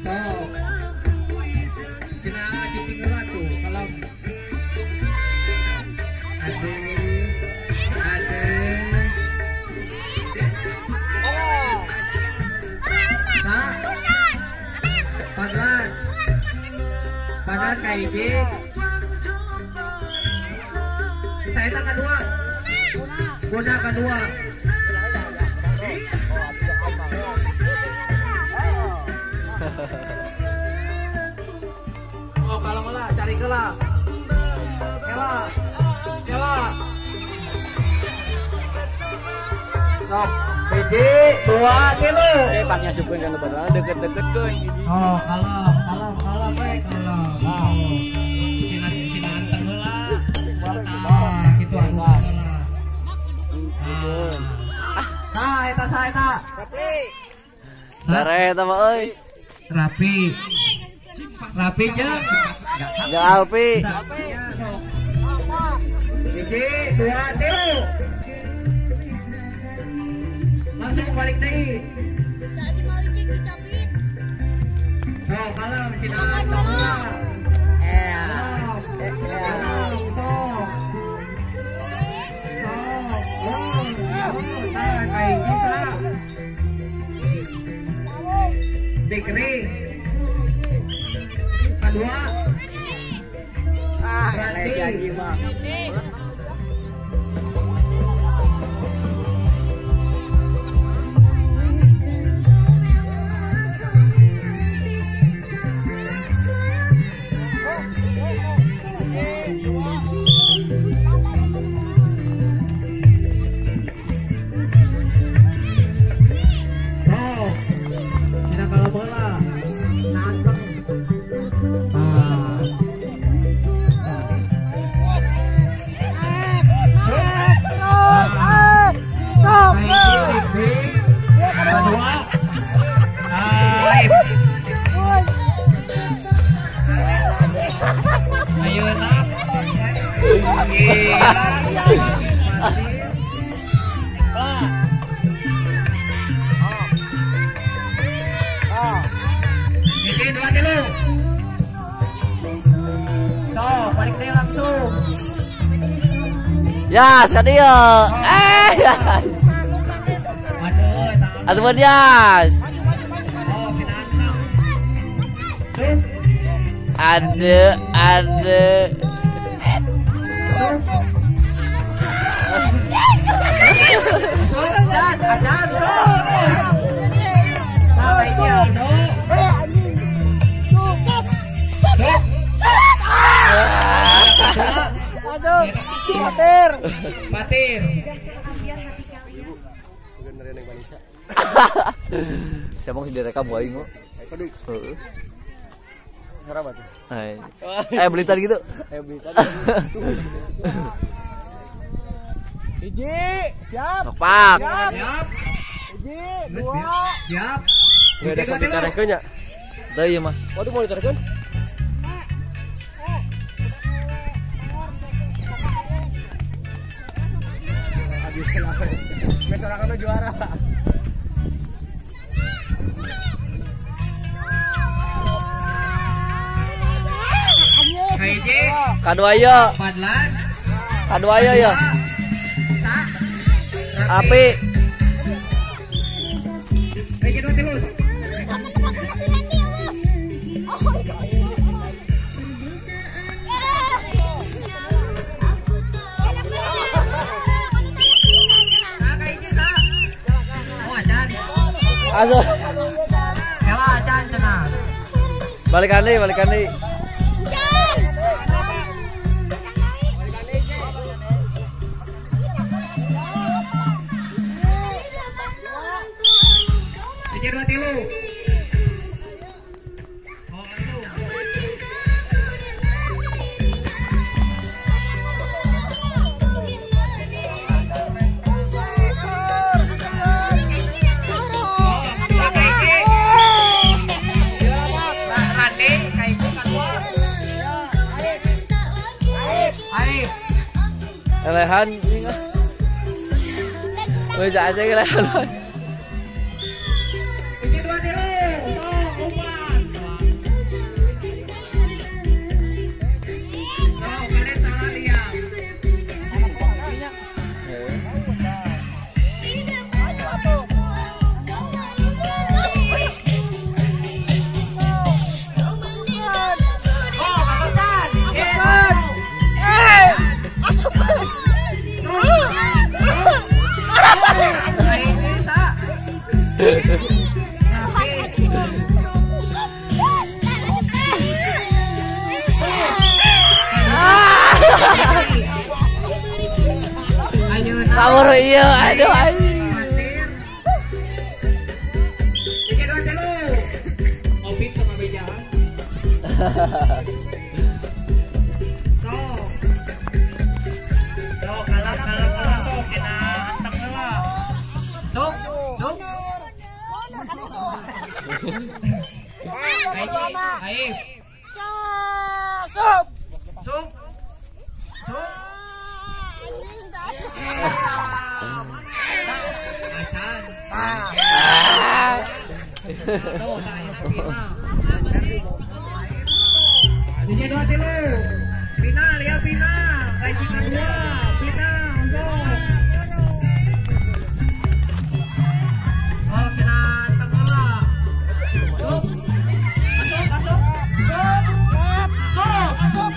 Sok. Cenah cicing heula tuh kalau aduh. Aduh. Nah. Padlan. Padlan ka hiji. Saya kadua. Guna kadua. Oh, kalau malah cari kela. Kela. Kela. Stop. Hiji, dua, tilu. Pasnya syukur kan lebaran deket-deket geus. Oh, kalau baik kalau. Cina anteng heula. Nah, gitu anu heula. Nah, eta saha eta? Rapi. Sare eta mah euy. Rapi. Rapi jeung jeung Alpi. Hiji, dua, tilu. Langsung balik deui. Saat mau cek dicapit. Oh, kalau sina heula. Bikri kedua. Ah, lagi mah. Ya, sadio. Eh. Atuh Yas. Ada ada. Patir. Patir. Siapa sih direkam wae ngo? Heeh. Eh beli tadi gitu. Eh beli tadi. Hiji, siap. Pak. Siap. Hiji, dua. Siap. Enggak ada sampai tarekeun nya. Teu ieu mah. Waduh mau ditarekeun. Besok juara. Kadua yo. Kadua yo yo. Api. Azo. Balikan deh, balikan deh. Elehan Wih, aja elehan. Batur iya, aduh anjing. Hiji dua tilu. Obit sama bejaan. Sok. Sok kalah kalah kalah sok kena anteng heula. Sok, sok. Ayo. Sok. Sok. Sok. Hiji dua tilu. Final ya final. Kaji kedua. Final. Oh, kena tengah. Masuk. Masuk, masuk. Masuk. Masuk.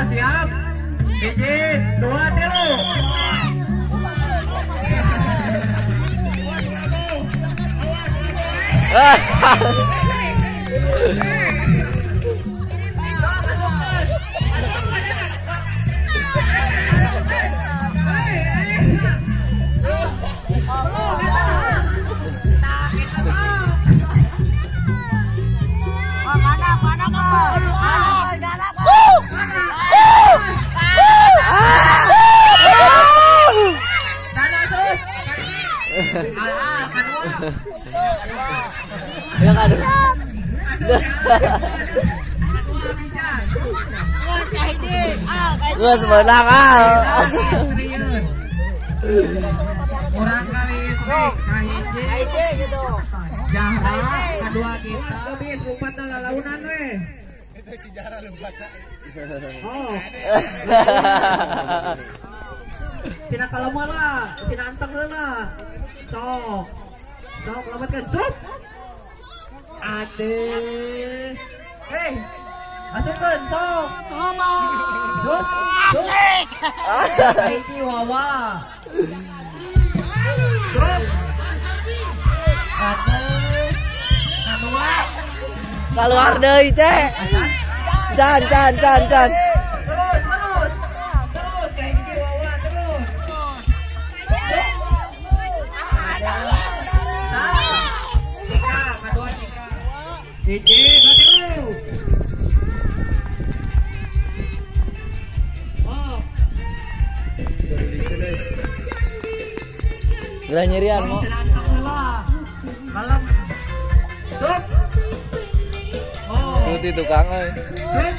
Siap. Hiji, dua, tilu. Ya aduh. Geus meunang ah. Kurang kali kahiji gitu. Jahra kedua kita geus lompat lalaunan we. Itu sejarah lompat. Oh. Tina kalema lah, tina anteng heula. Sok. Sok lompat ke sup. Ade. Hei. Masukkeun sok. Sup. Asik. Hiji wawa. Sup. Satu. Kedua. Keluar deui, Cek. Can can can can. Terus terus. Terus kayak hiji wawa terus. Hiji, dua, tilu. Oh. Geura nyerian mo. Malam. Sup. Oh. Putih tukang euy. Sup.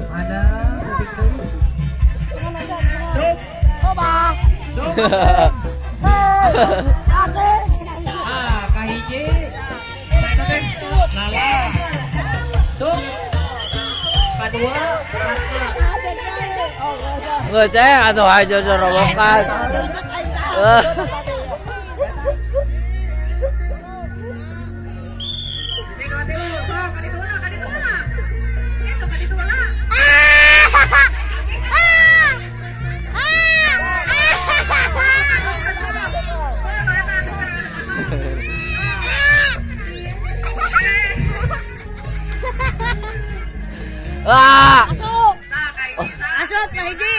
Ada putih. Sup. Sup. Ah, kahiji. Lala. Sup. Kedua, Nggak cek atau aja robokan. Ah. Masuk. Masuk Pak Hiji.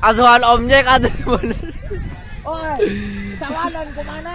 Asuhan Om Jack atuh bener. Oi, sawanan kumana?